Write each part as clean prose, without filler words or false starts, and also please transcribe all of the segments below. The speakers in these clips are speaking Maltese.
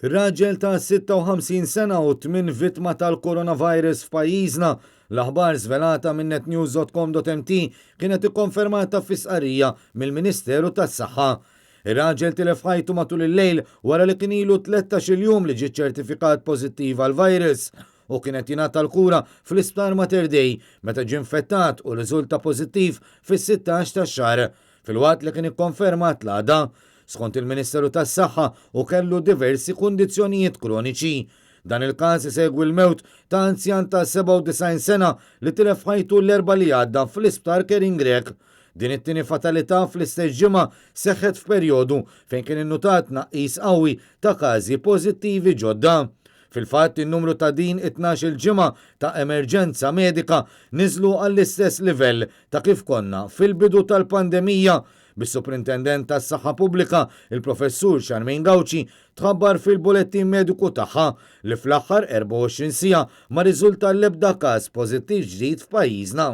Raġel ta' 56 sena u t-tmien vittma tal-coronavirus f'pajjiżna. L-aħbar żvelata minn netnews.com.mt kienet ikkonfermata fi stqarrija mill-Ministeru tas-Saħħa. Ir-raġel tilef ħajtu matul il-lejl wara li kien ilu 13-il jum li ġie ċċertifikat pożittiv għall-virus u kien qed jingħata l-kura fl-Isptar Mater Dei meta ġie infettat u rriżulta pożittiv fis-16 tax-xahar filwaqt li kien ikkonfermat l-għada. Skont il-Ministeru tas-Saħħa hu kellu diversi kundizzjonijiet kroniċi. Dan il-każ isegwi l-mewt ta' anzjan ta' 97 sena li tilef ħajtu l-Erbgħa li għadda fl-Isptar Kerin Grech. Din it-tieni fatalità fl-istess ġimgħa seħħet f'perjodu fejn kien innutat tnaqqis qawwi ta' każi pożittivi ġodda. Fil-fatt, in-numru ta' din it-tnax-il ġimgħa ta' emerġenza medika niżlu għall-istess livell ta' kif konna fil-bidu tal-pandemija, bis-Suprintendent tas-Saħħa Pubblika, il-Professur Charmaine Gauci, tħabbar fil-bulettin mediku tagħha li fl-aħħar 24 siegħa ma rriżulta l-ebda każ pożittiv ġdid f'pajjiżna.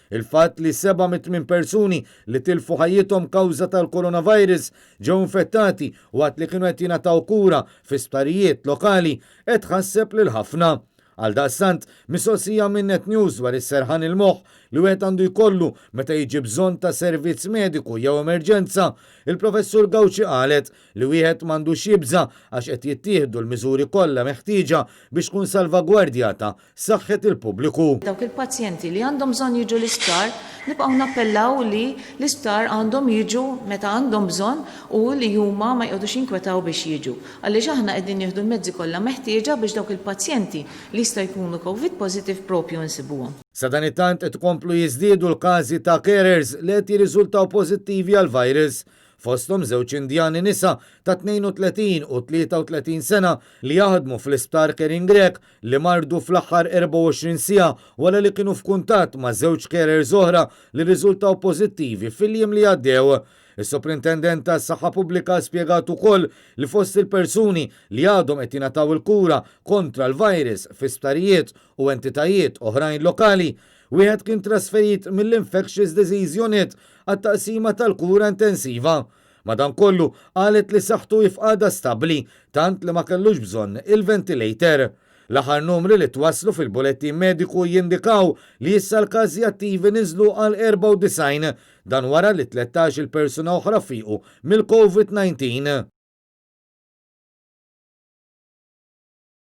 Il-fatt li seba' mit-tmien persuni li tilfu ħajjithom kawża tal-coronavirus ġew infettati waqt li kienu qed jingħataw kura fi sptarijiet lokali qed tħasseb lil ħafna. Għaldaqstant, mistoqsija minn Net News dwar is-serħan il-moħħ li wieħed għandu jkollu meta jiġi bżonn ta' servizz mediku jew emerġenza, il-Professur Gauci qalet li wieħed m'għandux jibża' għax qed jittieħdu l-miżuri kollha meħtieġa biex tkun salvagwardjata saħħet il-pubbliku. Dawk il-pazjenti li għandhom bżonn jiġu l-isptar, nibqgħu nappellaw li l-isptar għandhom jiġu meta għandhom bżonn u li huma ma jqogħdux jinkwetaw biex jiġu. Għaliex aħna qegħdin nieħdu l-mezzi kollha meħtieġa biex dawk il-pazjenti li jista' jkunu Covid positive propju nsibuhom. Sadanittant qed ikomplu jiżdiedu l-każi ta' carers li qed jirriżultaw pożittivi għall-virus, fosthom żewġ Indjani nisa ta' 32 u 33 sena li jaħdmu fl-Isptar Kerin Grech li mardu fl-aħħar 24 siegħa wara li kienu f'kuntatt ma' żewġ carers oħra li rriżultaw pożittivi fil-jiem li għaddew. Is-Soprintendent tas-Saħħa Pubblika spjegat ukoll li fost il-persuni li għadhom qed jingħataw il-kura kontra l-virus fi sptarijiet u entitajiet oħrajn lokali, wieħed kien trasferit mill-Infectious Disease Unit għat-taqsima tal-kura intensiva. Madankollu, qalet li saħħtu hi f'qagħda stabbli, tant li ma kellux bżonn il-ventilator. L-aħħar numri li twasslu fil-bulettin mediku jindikaw li issa l-każi attivi niżlu għal 94, Dan wara li 13 il persuna oħra fiequ mill-Covid 19.